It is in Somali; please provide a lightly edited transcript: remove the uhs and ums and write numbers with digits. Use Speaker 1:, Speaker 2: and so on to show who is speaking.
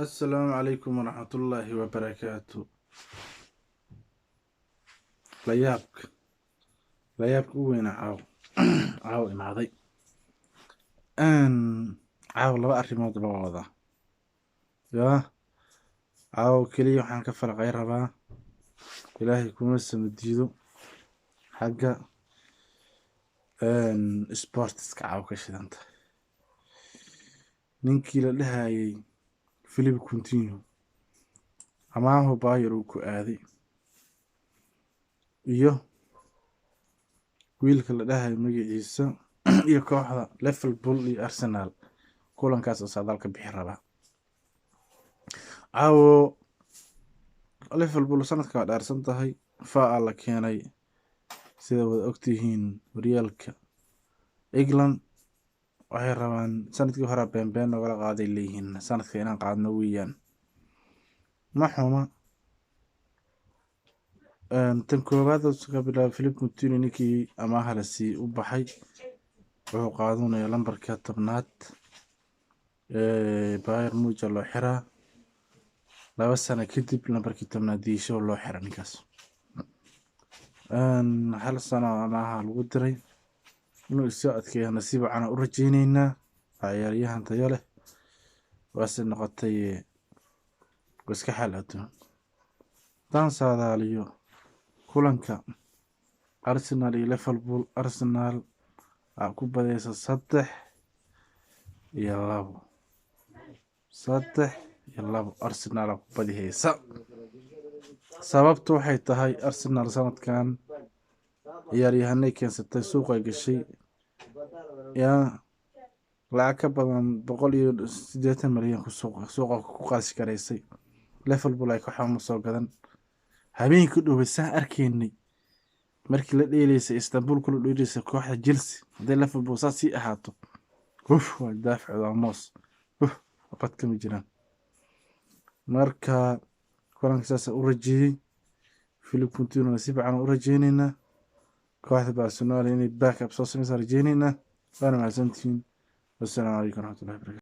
Speaker 1: Assalaamu calaykum waraxmatullaahi wabarakaatu. Layaabka layaabka u weynaa caaw caaw imaaday. Caaw laba arrimood baa wadaa. Yaa caaw keliya waxaan ka faraqay rabaa, Ilaahay kuma sama diido, xagga sportska caaw ka shidanta. Ninkii la dhahayay Philip Coutinho amaahu Bayer uu ku aaday, iyo wiilka la dhahayo magaciisa, iyo kooxda Liverpool iyo Arsenal kulankaas oo saadaal ka bixi rabaa. Caawo Liverpool sanadka waa dhaarsan tahay, faa la keenay sida wada ogtihiin horyaalka England. Waxay rabaan sanadkii hore beenbeen nogala qaaday leeyihiin, sanadka inaan qaadno weeyaan. Ma xuma. Tan koowaad ka bilaaba, Philip Coutinho ninkii amaaha la sii u baxay wuxuu qaadanaya lambarka 10aad. Bayern Munich loo xiraa 2 sano kadib, lambarkii 10aad diisho loo xira ninkaas. Hal sano amaaha lagu diray inuu isoo adkeeyo nasiib waxaan u rajeyneynaa. Waa ciyaaryahan tayo leh, waase noqotay iska xaal adduun. Haddaan saadaaliyo kulanka Arsenal iyo Liverpool, Arsenal aa ku badaysa 3-2, 3-2 Arsenal aa ku badihaysa. Sababtu waxay tahay Arsenal sanadkan ciyaaryahanay keensatay, suuqay gashay, yaa lacag ka badan 180 milyan ku suuqa ku qaasi garaysay. Liverpool ay kooxda soo gadan. Habeenkii dhowey saan arkaynay markii la dheelaysay Istanbul kula dheelaysay kooxda Chelsea, hadday Liverpool saas sii ahaato, uf, waa daaficooda waa moos, uf, bad kama jiraan. Marka kulanka saasa u rajeeyey. Philip Coutinho si fiican u rajeyneynaa, kooxda Barcelona inay backup soo sameysa rajeyneynaa. Waana mahadsantihiin. Wassalaamu calaykum waraxmatullahi wabarakatu.